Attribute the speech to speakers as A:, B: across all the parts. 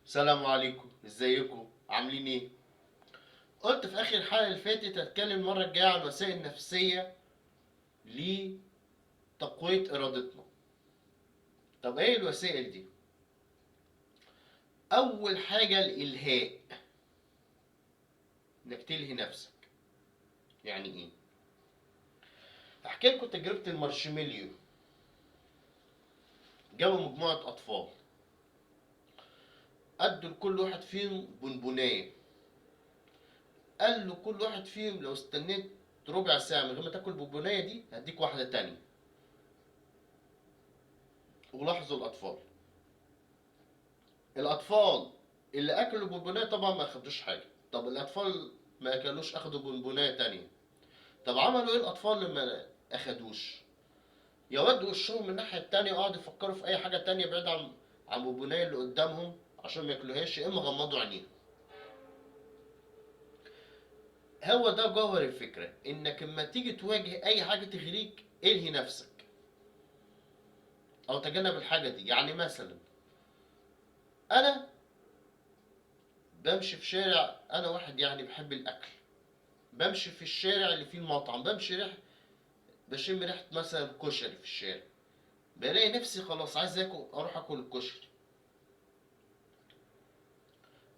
A: السلام عليكم، ازيكم؟ عاملين ايه؟ قلت في اخر الحلقة اللي فاتت هتكلم المرة الجاية عن وسائل نفسية لتقويه ارادتنا. طب ايه الوسائل دي؟ اول حاجة الالهاء، انك تلهي نفسك. يعني ايه؟ هحكي لكم تجربه المارشميليو. جابوا مجموعة اطفال، ادوا لكل واحد فيهم بونبونايه، قال له كل واحد فيهم لو استنيت ربع ساعة من غير ما تاكل البونبونايه دي هديك واحدة تانية. ولاحظوا الاطفال اللي اكلوا بونبونايه طبعا ما اخدوش حاجة. طب الاطفال ما اكلوش اخدوا بونبونايه تانية. طب عملوا ايه الاطفال اللي ما اخدوش؟ يودوا وشهم من الناحية التانية وقعدوا يفكروا في اي حاجة تانية بعيد عن البونبونايه اللي قدامهم عشان ما ياكلوهاش، يا اما غمضوا عينيهم. هو ده جوهر الفكرة، انك اما تيجي تواجه اي حاجة تغريك الهي نفسك او تجنب الحاجة دي. يعني مثلا انا بمشي في شارع، انا واحد يعني بحب الاكل، بمشي في الشارع اللي فيه المطعم، بمشي ريحه، بشم ريحه مثلا كشري في الشارع، بلاقي نفسي خلاص عايز اكل، اروح اكل الكشري.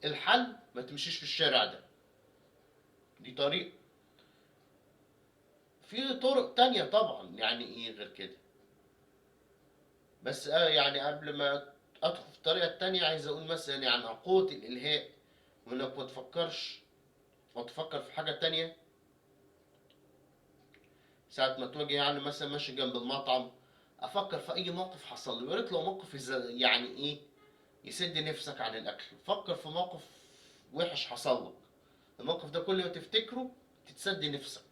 A: الحل ما تمشيش في الشارع ده، دي طريقه. في طرق تانية طبعا، يعني ايه غير كده؟ بس يعني قبل ما ادخل في الطريقة التانية عايز اقول مثلا يعني قوة الالهاء، وانك ما تفكرش او تفكر في حاجة تانية ساعة ما تواجه. يعني مثلا ماشي جنب المطعم افكر في اي موقف حصل لي، ويا ريت لو موقف يعني ايه يسد نفسك عن الاكل. فكر في موقف وحش حصل لك، الموقف ده كل ما تفتكره تتسد نفسك.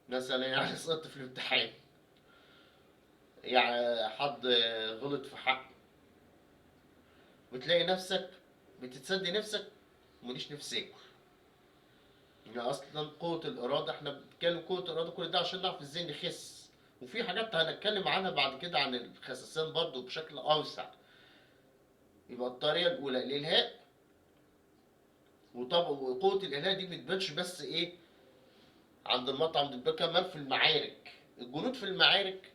A: مثلا يعني سقطت في الامتحان، يعني حد غلط في حقي، وتلاقي نفسك بتتسد نفسك ومليش نفس اكل. يعني اصلا قوة الارادة، احنا بنتكلم قوة الارادة كل ده عشان نعرف ازاي نخس، وفي حاجات هنتكلم عنها بعد كده عن الخسسان برضو بشكل اوسع. يبقى الطريقة الاولى الالهاء، وطبعا وقوة الالهاء دي بتبانش بس ايه عند المطعم، دي بتبان كمان في المعارك. الجنود في المعارك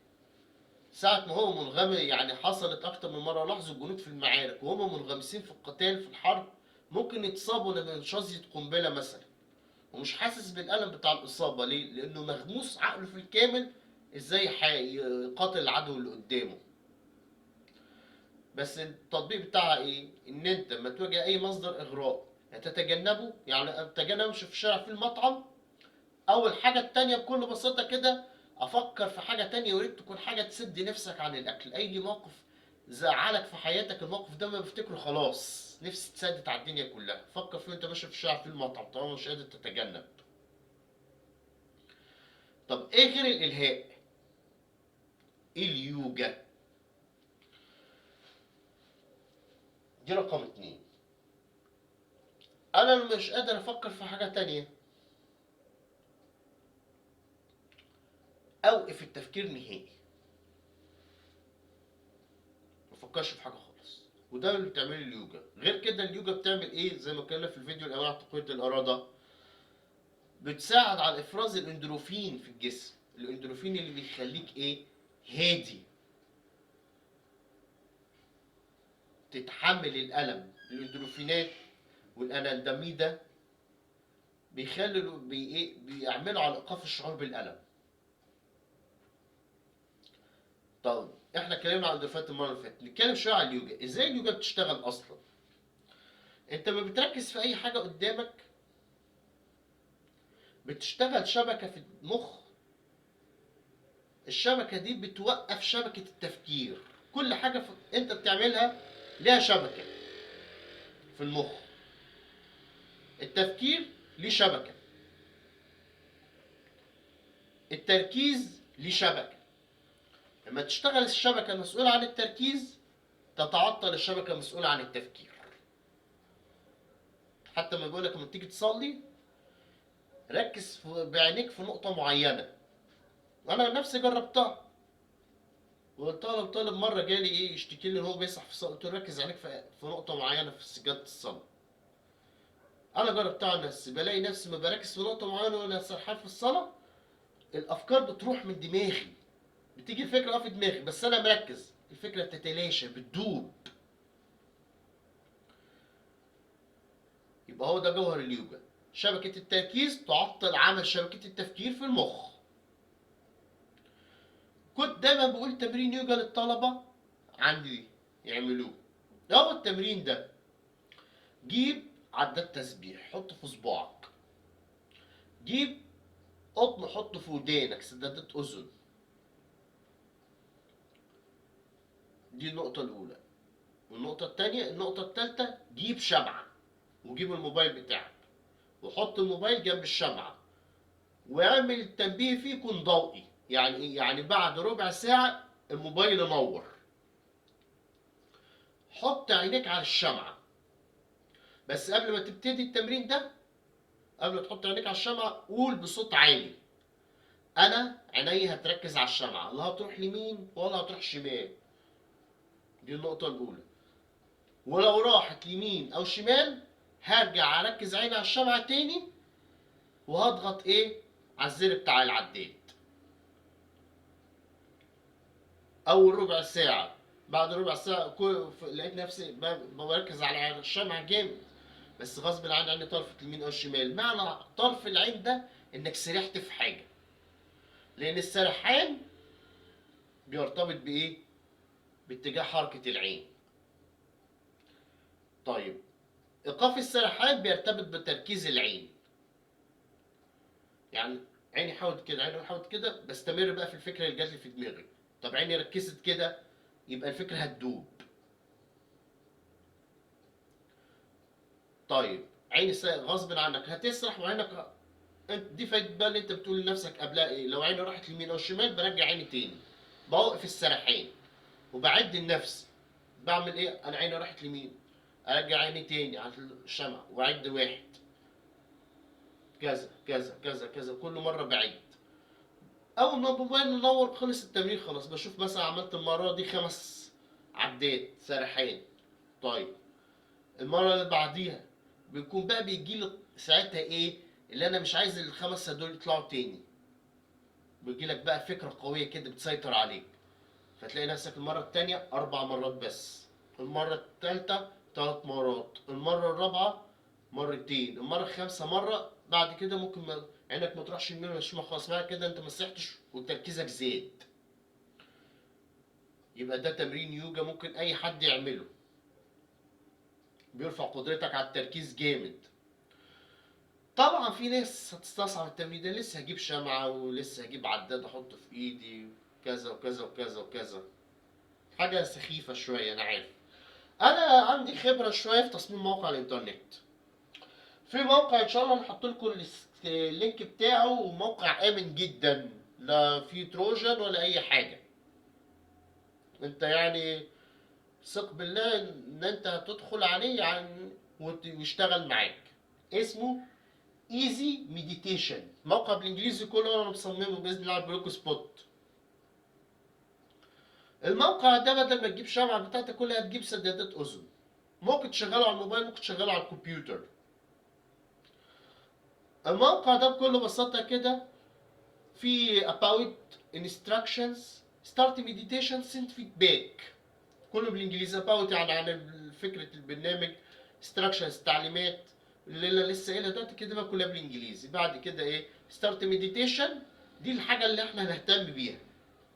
A: ساعة ما هو منغمس، يعني حصلت أكتر من مرة لاحظوا الجنود في المعارك وهم منغمسين في القتال في الحرب ممكن يتصابوا من شظية قنبلة مثلا، ومش حاسس بالألم بتاع الإصابة. ليه؟ لأنه مغموس عقله في الكامل إزاي يقاتل العدو اللي قدامه. بس التطبيق بتاعها إيه؟ إن أنت لما تواجه أي مصدر إغراء تتجنبه، يعني أتجنب أمشي في الشارع في المطعم. أول حاجة التانية بكل بساطة كده أفكر في حاجة تانية، وريت تكون حاجة تسد نفسك عن الأكل. أي موقف زعلك في حياتك الموقف ده ما بفتكره خلاص نفسي تسدت على الدنيا كلها، فكر فيه وأنت ماشي في الشارع في المطعم طالما مش قادر تتجنب. طب إيه غير الإلهاء؟ إيه اليوجا؟ دي رقم 2. أنا مش قادر أفكر في حاجة تانية، أوقف التفكير نهائي، ما تفكرش في حاجة خالص، وده اللي بتعمله اليوجا. غير كده اليوجا بتعمل إيه؟ زي ما اتكلمنا في الفيديو الأول عن تقوية الإرادة، بتساعد على إفراز الإندروفين في الجسم، الإندروفين اللي بيخليك إيه؟ هادي، تتحمل الألم. الإندروفينات والأنانداميدا بيخلوا إيه؟ بيعملوا على إيقاف الشعور بالألم. طب احنا اتكلمنا عن الاندروفينات المرة اللي فاتت، نتكلم شوية عن اليوجا. ازاي اليوجا بتشتغل اصلا؟ انت ما بتركز في اي حاجة قدامك، بتشتغل شبكة في المخ، الشبكة دي بتوقف شبكة التفكير. كل حاجة انت بتعملها ليها شبكة في المخ، التفكير ليه شبكة، التركيز ليه شبكة. لما تشتغل الشبكة المسؤولة عن التركيز تتعطل الشبكة المسؤولة عن التفكير. حتى ما بيقولك لما تيجي تصلي ركز بعينيك في نقطة معينة، وأنا نفسي جربتها. والطالب طالب مرة جالي ايه يشتكي لي ان هو بيسرح في الصلاة، قلت له ركز عينيك في نقطة معينة في سجادة الصلاة. انا جربتها على نفسي، بلاقي نفسي ما بركز في نقطة معينة وانا سرحان في الصلاة، الافكار بتروح من دماغي، بتيجي الفكرة في دماغي بس انا مركز، الفكرة بتتلاشى بتدوب. يبقى هو ده جوهر اليوجا، شبكة التركيز تعطل عمل شبكة التفكير في المخ. كنت دايما بقول تمرين يوجا للطلبة عندي يعملوه. هو التمرين ده، جيب عداد تسبيح حطه في صباعك، جيب قطن حطه في ودانك، سدادات اذن. دي النقطة الأولى. والنقطة التانية، النقطة التالتة، جيب شمعة وجيب الموبايل بتاعك وحط الموبايل جنب الشمعة واعمل التنبيه فيه يكون ضوئي. يعني ايه؟ يعني بعد ربع ساعة الموبايل ينور. حط عينيك على الشمعة، بس قبل ما تبتدي التمرين ده، قبل ما تحط عينيك على الشمعة قول بصوت عالي، أنا عيني هتركز على الشمعة، لا هتروح يمين ولا هتروح شمال. دي النقطة الأولى. ولو راحت يمين أو شمال هرجع أركز عيني على الشمعة تاني وهضغط إيه؟ على الزر بتاع العداد. أول ربع ساعة، بعد ربع ساعة لقيت نفسي بركز على الشمعة جامد، بس غصب عني عيني طرفت اليمين أو الشمال. معنى طرف العين ده إنك سرحت في حاجة، لأن السرحان بيرتبط بإيه؟ باتجاه حركة العين. طيب إيقاف السرحان بيرتبط بتركيز العين، يعني عيني حاولت كده، عيني حاولت كده، بستمر بقى في الفكرة اللي جات لي في دماغي. طب عيني ركزت كده، يبقى الفكرة هتدوب. طيب عيني غصب عنك هتسرح، وعينك دي فايدة بقى اللي انت بتقول لنفسك قبلها ايه؟ لو عيني راحت يمين او شمال برجع عيني تاني، بوقف السرحان وبعد النفس. بعمل ايه؟ انا عيني راحت يمين، ارجع عيني تاني على الشمع واعد واحد، كذا كذا كذا كذا، كل مرة بعيد. اول ما الموبايل ينور خلص التمرين خلاص. بشوف مثلا عملت المرة دي 5 عدات سرحان. طيب المرة اللي بعديها بيكون بقى بيجي لي ساعتها ايه اللي انا مش عايز ال5 دول يطلعوا تاني، بيجي لك بقى فكرة قوية كده بتسيطر عليك، فتلاقي نفسك المرة التانية 4 مرات بس، المرة التالتة 3 مرات، المرة الرابعة مرتين، المرة الخامسة مرة. بعد كده ممكن عينك ما تروحش يمين ولا شمال خلاص، بعد كده انت ما سرحتش وتركيزك زاد. يبقى ده تمرين يوجا ممكن اي حد يعمله، بيرفع قدرتك على التركيز جامد. طبعا في ناس هتستصعب التمرين ده، لسه هجيب شمعة ولسه هجيب عداد احطه في ايدي وكذا وكذا وكذا وكذا، حاجة سخيفة شوية انا عارف. انا عندي خبرة شوية في تصميم موقع الانترنت، في موقع ان شاء الله نحط لكم ال link بتاعه، وموقع امن جدا، لا في trojan ولا اي حاجة. انت ثق بالله ان انت هتدخل عليه ويشتغل معاك. اسمه Easy Meditation، موقع بالانجليزي كله انا مصممه باذن الله على Blogspot. الموقع ده بدل ما تجيب شمعة بتاعتك كلها هتجيب سدادات اذن، ممكن تشغله على الموبايل، ممكن تشغله على الكمبيوتر. الموقع ده بكل بساطة كده في about instructions start meditation send feedback، كله بالانجليزي. about يعني عن فكرة البرنامج، instructions تعليمات اللي انا لسه قايلها دلوقتي كده بقى كلها بالانجليزي. بعد كده ايه start meditation، دي الحاجة اللي احنا هنهتم بيها،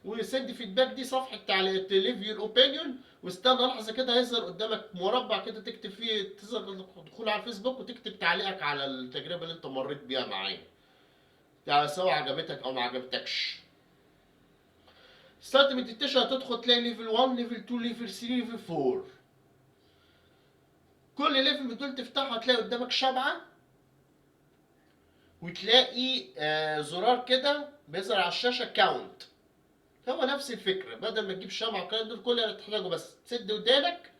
A: و send feedback دي صفحة تعليق leave your opinion. واستنى لحظة كده هيظهر قدامك مربع كده تكتب فيه، تظهر دخول على الفيسبوك وتكتب تعليقك على التجربة اللي انت مريت بيها معايا، يعني سواء عجبتك او ما عجبتكش. start meditation هتدخل تلاقي level 1 level 2 level 3 level 4، كل level من دول تفتحه هتلاقي قدامك شمعة، وتلاقي زرار كده بيظهر على الشاشة count. هو نفس الفكرة، بدل ما تجيب شمعة والكلام دول كل اللي هتحتاجه بس تسد ودانك،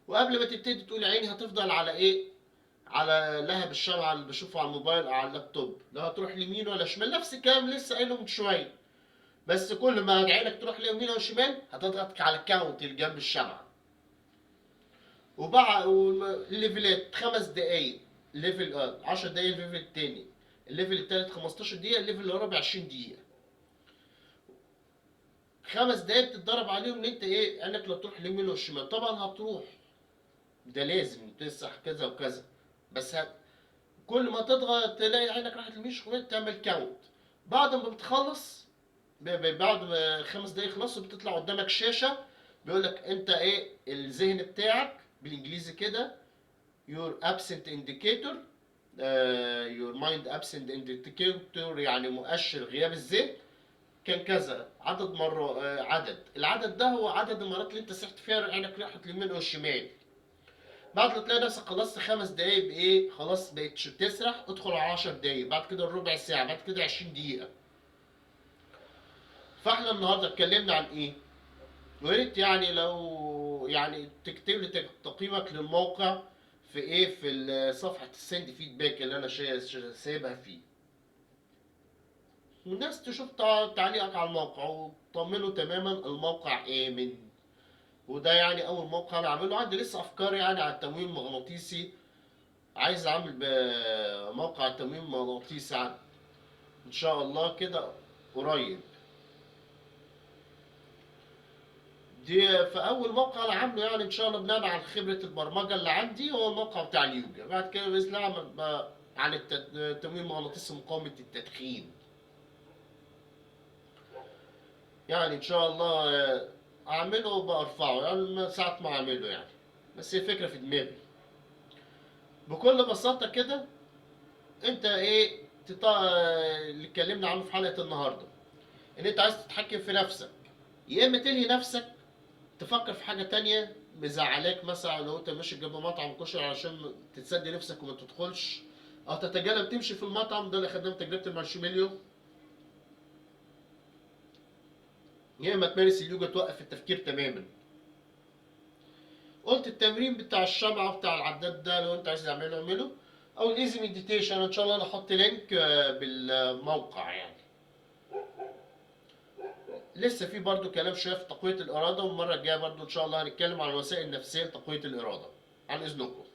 A: وقبل ما تبتدي تقول عيني هتفضل على ايه؟ على لهب الشمعة اللي بشوفه على الموبايل او على اللابتوب، لا هتروح يمين ولا شمال. نفس الكلام لسه قايله من شوية، بس كل ما عينك تروح ليمين او شمال هتضغط على ال count اللي جنب الشمعة. وبعد الليفلات 5 دقايق level، 10 دقايق ال level التاني، ال level التالت 15 دقيقة، ال level الرابع 20 دقيقة. 5 دقايق بتتدرب عليهم ان انت ايه، عينك لا تروح اليمين والشمال. طبعا هتروح، ده لازم تسرح كذا وكذا، بس كل ما تضغط تلاقي عينك راحت اليمين والشمال تعمل count. بعد ما بتخلص بعد ما 5 دقايق يخلصوا بتطلع قدامك شاشة بيقول لك انت ايه الذهن بتاعك بالانجليزي كده، your absent indicator، your mind absent indicator، يعني مؤشر غياب الذهن كان كذا عدد مرة، عدد، العدد ده هو عدد المرات اللي انت سرحت فيها عينك راحت اليمين والشمال. بعد ما تلاقي نفسك خلصت 5 دقايق بايه، خلاص بقيت بتسرح، ادخل على 10 دقايق، بعد كده الربع ساعة، بعد كده 20 دقيقة. فاحنا النهارده اتكلمنا عن ايه؟ ويا ريت يعني لو يعني تكتب لي تقييمك للموقع في ايه، في صفحة ال send feedback اللي انا سايبها فيه، والناس تشوف تعليقك على الموقع وطمنوا تماما الموقع امن. وده يعني اول موقع انا عامله، عندي لسه افكار يعني على التمويل المغناطيسي، عايز اعمل موقع التمويل المغناطيسي ان شاء الله كده قريب. دي في اول موقع انا عامله يعني ان شاء الله بناء على خبره البرمجة اللي عندي، هو الموقع بتاع اليوجا. بعد كده باذن الله اعمل عن التمويل المغناطيسي مقاومة التدخين، يعني ان شاء الله اعمله وبرفعه يعني ساعة ما اعمله يعني، بس هي فكرة في دماغي بكل بساطة كده. انت ايه اللي اتكلمنا عنه في حلقة النهارده، ان انت عايز تتحكم في نفسك، يا اما تلهي نفسك تفكر في حاجة تانية مزعلاك، مثلا لو انت ماشي جنب مطعم كشري علشان تتسدي نفسك وما تدخلش، او تتجنب تمشي في المطعم ده اللي خدناه في تجربه المارشميليو، يا اما تمارس اليوجا توقف التفكير تماما. قلت التمرين بتاع الشمعة بتاع العداد ده لو انت عايز تعمله اعمله، او ال easy meditation ان شاء الله انا احط link بالموقع. يعني لسه في برضو كلام شوية في تقوية الارادة، والمرة الجاية برضو ان شاء الله هنتكلم عن الوسائل النفسية لتقويه الارادة. عن اذنكم.